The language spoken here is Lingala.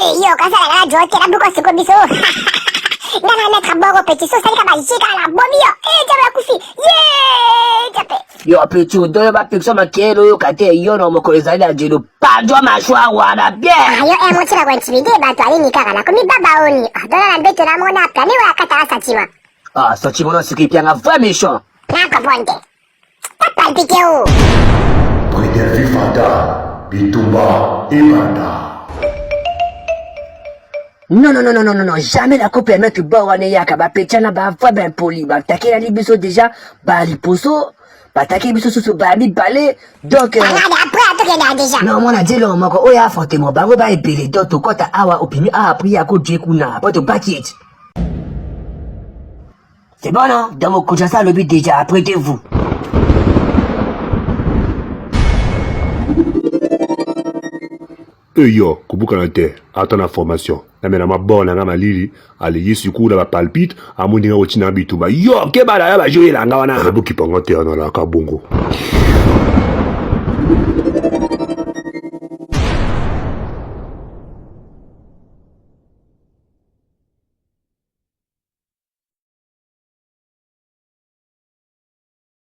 Yo kasala kaka jo te na buko siko biso. Nga na mettre boro petit so salika ba jika na bomi yo. Eh jabe akufi. Ye jabe. Yo petit odoyo bapekisa makele oyoka te yo na mokolo ezali na jelo panzwa mashwar wana bien. Ah yo eh motina ko intimider bato alini kaka na komi baba oni. Ah dona na mbeto na mona plane wa kata asatima. Ah sentiment na sikoyo epianga vrai méchant. Na comprendre te. Palpite o. Prédel Fanta, bitumba ebanda. Non, non, non, non, non, non, non, jamais la coupe permettre bord wana eyaka bapetya na bavrai baimpoli batakelani biso déjà baliposo batakeli biso susu ba mibale donc euh, non mwana dielo moko oyo affrontement bango ba ebele donc tokɔta awa opimi awa pri ya kodje kuna po tobaki ete C'est bon, non Dans mon coach, ça le but déjà. Apprêtez-vous. Eyo kobukana te ata na formation namela mabor na nga malili aleyi sikoyo na bapalpite amoni nga kotina bitumba yo keba na yo bajoyela nga wana nabokipa nga te analaka bongo.